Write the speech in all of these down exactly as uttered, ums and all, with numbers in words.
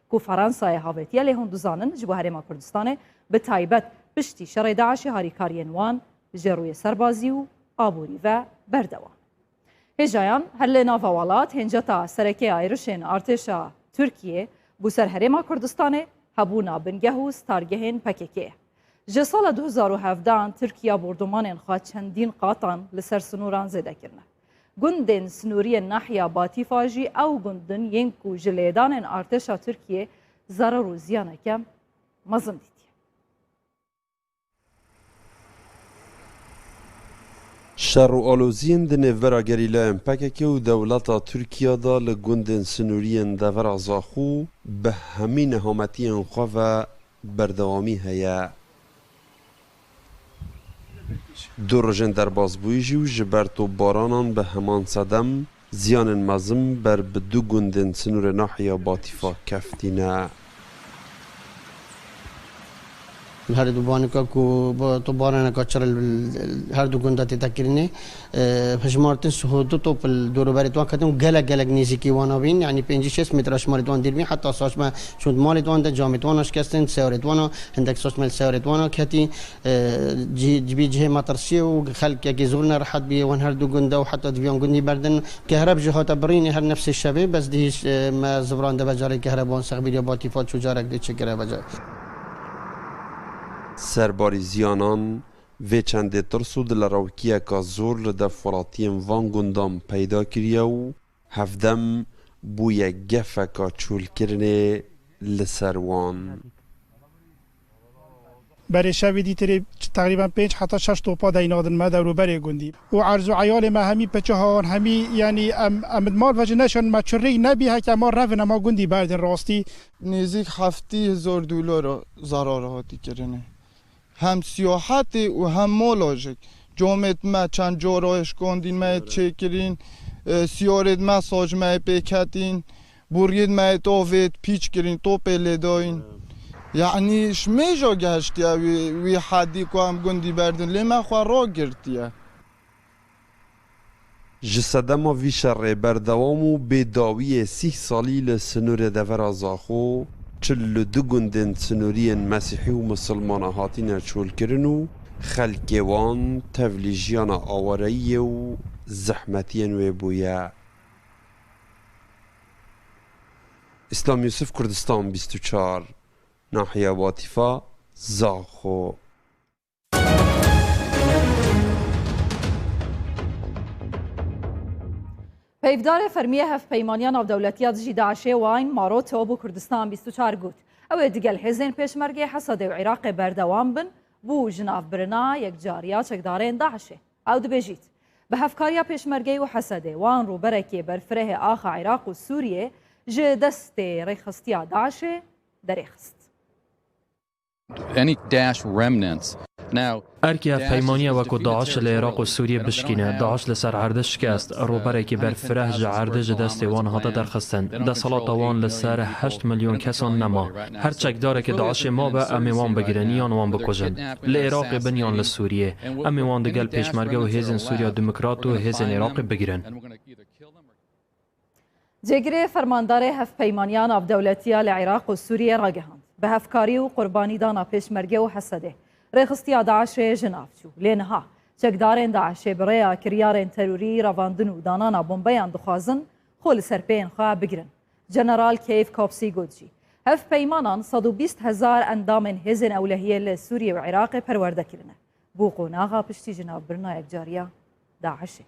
ku Fransayê havêtiye, lê hûn dizanin ji bo Herêma Kurdistanê bi taybet piştî şerê DAIŞê harîkariyên wan ji rûyê serbazî û aborî ve berdewam. Hêjayan her li nava welat hênceta sereke ya êrişên artêşa Tirkiyê bo ser Herêma Kurdistanê hebûna bingeh û stargehên P K K ye. Ji sala du hezar û hevdehan Tirkiye bordomanên xwe çendîn qatan li ser sinoran zêde kirine. Gundên sinûriyên nahiya Batîfa jî ew gund in yên ku ji lêdanên artêşa Tirkiyê zerar û ziyaneke mezin dîtiye. Şer û aloziyên di nêvbera gerîlayên P K K û dewleta Tirkiye de li gundên sinûriyên devera Zaxo bi hemî nehametiyên xwe ve berdewamî heye. Du rojên derbasbûyî jî û ji ber topbaranan bi heman sedem ziyanên mezin ber bi du gundên sinûrê nahiya Batîfa keftîne. Her du banika ku bi topbaraneka çir li her du gunda tête kirinê, e, hejmartin siho du top li dorûberê wan ketin û gelek gelek nêzîkî wana bîn, yanî pêncî şêst metre ji malê wan dîr bîn, heta saç me çûn malê wan de, camê wan şikestin, sewrê wan, hindek saç me li sewrê wan ketî. E, cî-, cibî cihê metirsiyê û xelkekî zor nerehet bûye wan her du gunda û heta di vî wan gundî berdin. Kehreb jî hate birînê her nefsê şevê, bes dihîş, e, me ziviran de becarê kehreban sexbîriya Batîfa çû carek dê çêkire becar. Serbarî ziyanan vê çendê tirs û dilerewkiyeka zor li def welatiyên van gundan peyda kiriye û hevdem bûye gefeka çolkirinê li ser wan. Berê şevê dîtirê teqrîben pênc heta şeş topa deynadin me dewrûberê gundî. Û erz û eyalê me hemî piçe han, hemî, yanî em, em di mal ve jî neşin, me çi rî nebî, heke ma revin, ema gundî berdin rastî. Nêzîk heftî hezar dolara zarar hatî kirinê. Hem siyahetê û hem mala jî. Camêt me çend cara eşkandîn me yê çêkirîn, e, siyarêt me sac me yê pêketîn, boriyêt me yê tovêt pîç kirîn, topê lê dayîn. Yanî ji mêja gehiştiye wî, wî hedî ku em gundî berdin, lê me xwe ragirtiye. Ji sedema vî şerê berdewam û bêdawiyê sîh salî li sinûrê devera Zaxo, çil û du gundên sinûriyên mesîhî û misilmana hatine çolkirin û xelkê wan tevlî jiyana awareyiyê û zehmetiyên wê bûye. Îslam Yusuf, Kurdistan bîst û çar, nahiya Batîfa, Zaxo. Peyvdarê fermî yê Hevpeymaniya Navdewletiya Dijî DAIŞê Wayne Maroto bo Kurdistan bîst û çar got, ew ê digel hêzên Pêşmergê Hesedê û Iraqê berdewam bin bo jinavbirina yekcariya çekdarên DAIŞê. Ew dibêjît, bi hevkariya Pêşmergeyê û Hesedê wan rûberekê berfirehê axa Iraq û Sûriyê ji destê rêxistiya DAIŞê derêxist. Any DAIŞ remnants. Now, Erkê hevpeymaniya weko DAIŞ li Iraq û Sûriyê bişkîne. DAIŞ li ser erdê şikest. Rûberekî berfireh ji erdê ji destê wan hate derxistin. Desalata wan li ser heşt milyon kesan nema. Her çekdarekî DAIŞê mabe, em ê wan bigirin, yan wan bikujin. Li Iraqê bin yan li Sûriyê. Em ê wan digel Pêşmerge û Hêzên Sûriya Demokrat û Hêzên Iraqê bigirin. Cêgirê Fermandarê Hevpeymaniya Navdewletiya li Iraq û Sûriyê ragihand, bi hevkarî û qurbanîdana Pêşmerge û Hesedê, rêxistiya DAIŞê ji nav çû. Lê niha çekdarên DAIŞê bi rêya kiryarên terorî, revandin û danana bombeyan dixwazin xwe li ser pêyên xwe bigirin. General Keif Kopsî got jî, hevpeymanan sed û bîst hezar endamên hêzên ewlehiyê li Sûriyê û Iraqê perwerde kirine. Bû qonaxa piştî jinavbirina yekcariya DAIŞê.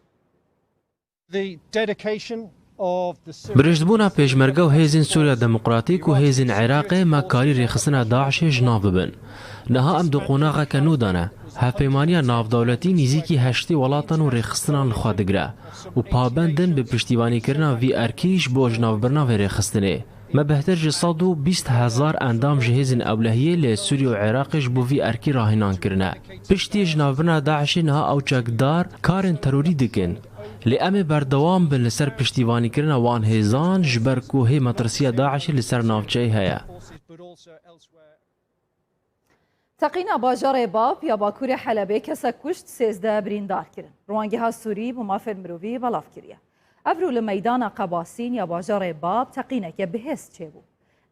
The dedication of the Syrian Bi rêzdibûna Pêşmerge û Hêzên Sûriya Demokratîk û Hêzên Iraqê me karî rêxistina DAIŞê ji nav bibin. Niha em di qonaxeke nû de ne. Hevpeymaniya navdewletî nîzîkî heştê welatan û rêxistinan li xwe digire û pabend in bi piştîvanîkirina vî erkî ji bo jinavbirina vê rêxistinê. Me bêhtir ji sed û bîst hezar endam ji hêzên ewlehiyê li Sûriye û Iraqê ji bo vî erkî rahînan kirine. Piştî jinavbirina DAIŞê niha ew çekdar karên terorî dikin. Lê em ê berdewam bin li ser piştîvanîkirina wan hêzan, ji ber ku hê metirsiya DAIŞê li ser navçeyê heye. Teqîna bajarê Bab ya Bakurê Helebê kesek kuşt, sêzdeh birîndar kirin. Rûwangeha Sûrî bo Mafên Mirovî belav kiriye. Evro li meydana Qebasîn ya bajarê Bab teqîneke bihêz çêbû.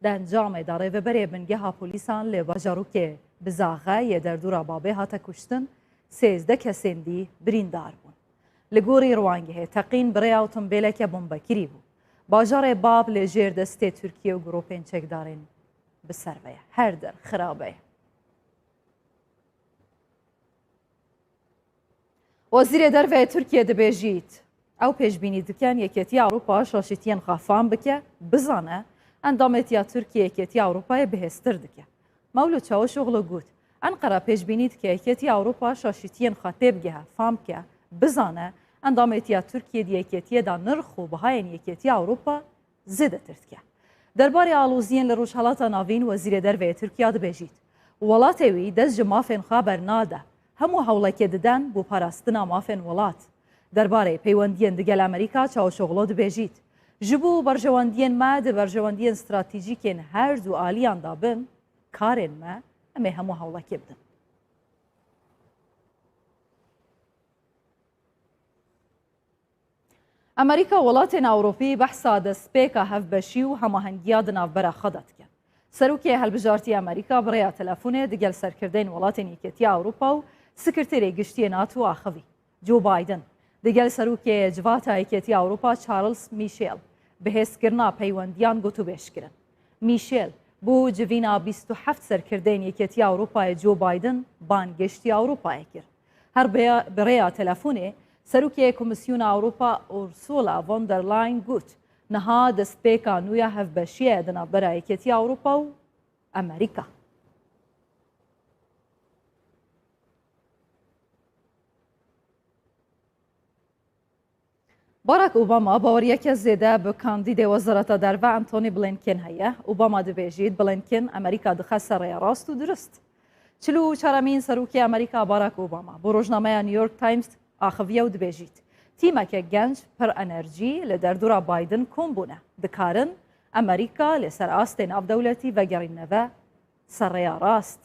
Di encamê de rêveberê bingeha polîsan li bajarokê Bizaxe yê derdora Babê hate kuştin, sêzdeh kesên dî birîndar bûn. Li gorî rûangehê teqîn bi rêya otombêleke bombekirî bû. Bajarê Bab li jêr destê Tirkiye û grûpên çekdarên bi ser ve ye. Her der xirabe ye. Wezîrê Derve yê Tirkiye dibêjît, ew pêşbînî dikin Yekêtiya Ewropa şaşîtiyên xwe fam bike, bizane, endamêtiya Tirkiye Yekêtiya Ewropayê bihêztir dike. Mewlût Çavuşoglu got, Enqera pêşbînî dike Yekêtiya Ewropa şaşîtiyên xwe têbigehe, fam bike, bizane, endamêtiya Tirkiye di Yekêtiyê de nirx û bihayên Yekêtiya Ewropa zêdetir dike. Derbarê aloziyên li Rojhelata Navîn Wezîrê Derve yê Tirkiya dibêjît, welatê wî dest ji mafên xwe bernade, hemû hewlekê didin bo parastina mafên welat. Derbarê peywendiyên digel Amerîka Çavuşoglu dibêjît, ji bo berjewendiyên me di berjewendiyên stratejîkên her du aliyan de bin, karên me, em ê hemû hewlekê bidin. Amerîka welatên Ewropî behsa destpêka hevbeşî û hemahengiya di navbera xwe de dikin. Serokê Hilbijartî Amerîka bi rêya telefonê digel serkirdeyên welatên Yekêtiya Ewropa û Sekreterê Giştî yê NATO axivî. Joe Biden, digel Serokê Civata Yekêtiya Ewropa Charles Michel bi hêzkirina peywendiyan gotûbêj kirin. Michel, bo civîna bîst û heft serkirdeyên Yekêtiya Ewropayê Joe Biden bangiştî Ewropayê kir. Her bi rêya telefonê, Serokê Komîsyona Ewropa Ursula von der Leyen got, niha destpêka nû ya hevbeşiyê ye di navbera Yekêtiya Ewropa û Amerîka. Barack Obama baweriyeke zêde bi kandîdê Wezareta Derve Antony Blinken heye. Obama dibêjît, Blinken Amerîka dixe ser rêya rast û dirust. Çil û çaremîn Serokê Amerîka Barack Obama bo rojnameya New York Times axiviye û dibêjît, tîmeke genc pir enerjî li derdora Biden kom bûne. Dikarin Amerîka li ser astê navdewletî vegerîne ve ser rêya rast.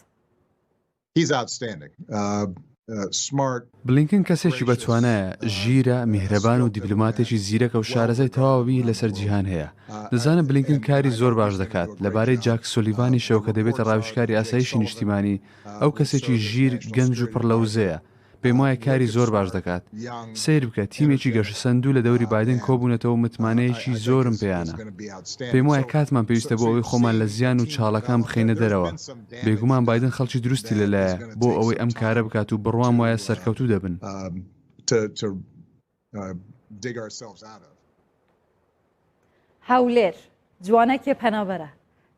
He's outstanding. Uh, uh, smart. Blinken کەسێکی بە توانایە، ژیرە، میهرەبان و دیبلۆماتێکی زیرەکە و شارەزای تەواوی لەسەر جیهان هەیە. دەزانم بلینکن کاری زۆر باش دەکات. لەبارەی جاک سۆلیڤانیشەوە کە دەبێتە ڕاویژکاری ئاسایشی نیشتیمانی، ئەو کەسێکی ژیر، گەنج و پڕ لە وزەیە. پێم وایە کاری زۆر باش دەکات. سەیر بکە، تیمێکی گەشەسەندوو لە دەوری بایدن کۆبوونەتەوە و متمانەیەکی زۆرم پێیانە. پێم وایە کاتمان پێویستە بۆ ئەوەی خۆمان لە زیان و چاڵەکان بخەینە دەرەوە. بێگومان بایدن خەڵکی دروستی لەلایە بۆ ئەوەی ئەم کارە بکات و بڕوام وایە سەرکەوتوو دەبن. Um, to, to, uh, dig ourselves out of. Hewlêr, ciwanekê penaber e.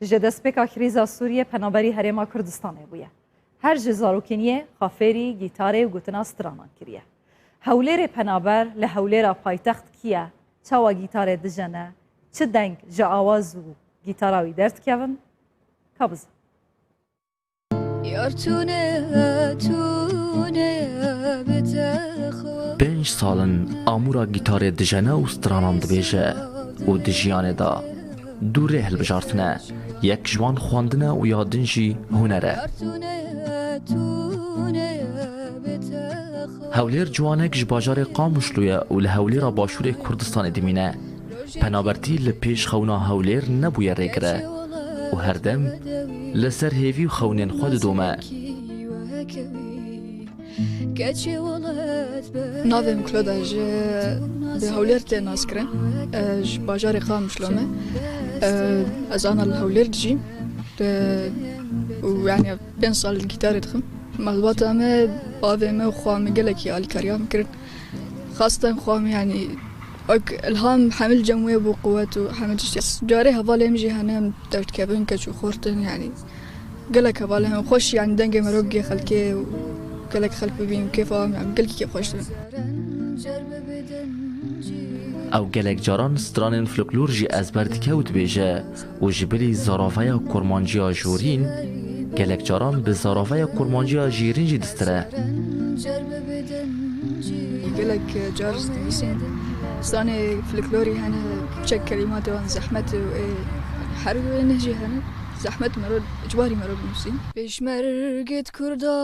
Ji destpêka krîza Sûriyê penaberî Herêma Kurdistanê bûye. Her ji zarokiniyê xwe fêrî gîtarê û gotina stranan kiriye. Hewlêrê penaber li Hewlêra paytext kî ye? Çawa gîtarê dijene? Çi deng ji awaz û gîtara wî derdikevin? Ka bizin. Yar tune, tune bi te xwe. Pênc sal in amûra gîtarê dijene û stranan dibêje û di jiyanê de du rê hilbijartine. Yek ji wan xwendin e û ya din jî huner e. Yar tune, tune bi te xwe. Hewlêr ciwanek ji bajarê Qamişlo ye û li Hewlêra Başûrê Kurdistanê dimîne. Penabertî li pêş xewna Hewlêr nebûye rêgire û herdem li ser hêvî û xewnên xwe didome. Navê min Claude e, ji bi Hewlêr tê naskirin. E, ji bajarê Qamişlo me. E, ez ana li Hewlêr dijîm. E, û yani pênc sal li gîtarê dixim. Malbata me, bavê me û xwa me gelekî alîkariya min kirin. Xastan xwe em, yanî, wek ilham hemil cem wê bû, quwet û hemil tiştî. Carê hevalê min jî hene, em derdikevin, keç û xort in, yanî, gelek hevalê em xweş, yanî, dengê mirov giye xelkê û gelek xelk bibîn û kêfa em, yanî, gelkî kêfxweş dibin. Ew gelek caran stranên folklor jî ezber dike û dibêje. û ji bilî zaraveya kurmanciya jorîn, gelek caran bi zaraveya kurmanciya jêrîn jî distire. Gelek car dibîsîn stranê folklorî hene, çek kelîmatê wan zehmet û ê her neh jî hene. Zehmet mero, icbarî mero binusîn. Pêşmergê di Kurda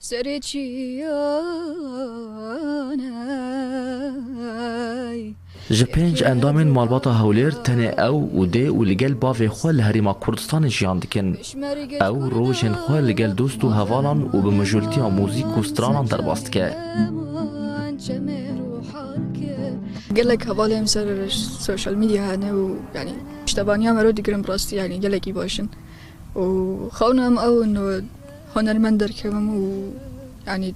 Serê çiyanay, Ji pênc endamên malbata Hewlêr tenê ew û dê û li gel bavê xwe li Herêma Kurdistanê jiyan dikin. Ew rojên xwe li gel dost û hevalan û bi mijûltiya muzîk û stranan derbas dike. Gelek hevalên ser social media hene û, yanî, piştevaniya me re digirin, bi rastî, yanî, gelekî baş in. Û xewna min ew in, hunermend derkevim û, yanî,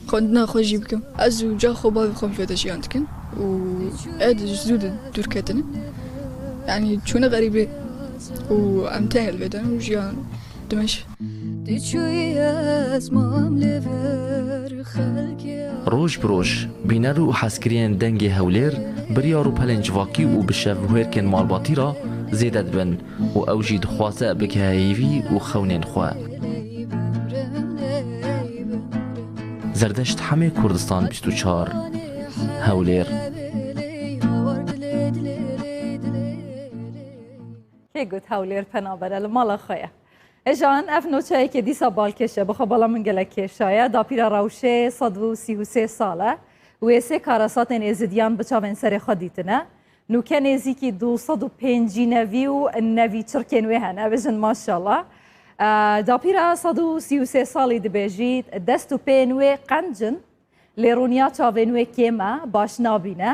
xwendina xwe jî bikim. Ez û ca xwe bavê xwe vê de jiyan dikin û ê di zû de dûr ketine. Yanî, çûne xerîbê û em tenê li vê de ne û jiyan dimeş. Diçûyî ez mam lê vir xelkê. Roj bi roj, bîner û hezkiriyên dengê Hewlêr bi riyar û pelên civakî û bi şevbihêrkên malbatî re zêde dibin û ew jî dixwaze bigihe hêvî û xewnên xwe. Zerdeşt Hemê Kurdistan bîst û çar, Hewlêr. Kê got Hewlêr penaber e, li mala xwe ye. Ejan, ev noçeyekê dîsa balkêş e, bixwe bala min gelek kêşaye. Dapîra Rewşê sed û sî û sê sal e. Wê sê karasatên êzidiyan bi çavên serê xwe dîtine. Nûke nêzîkî du sed û pêncî nevî û nevî çirkên wê hene, bêjin maşallah. E, Dapîra sed û sî û sê salî dibêjît, dest û pêyên wê qenc in, lê rûniya çavên wê kêm e, baş nabîne.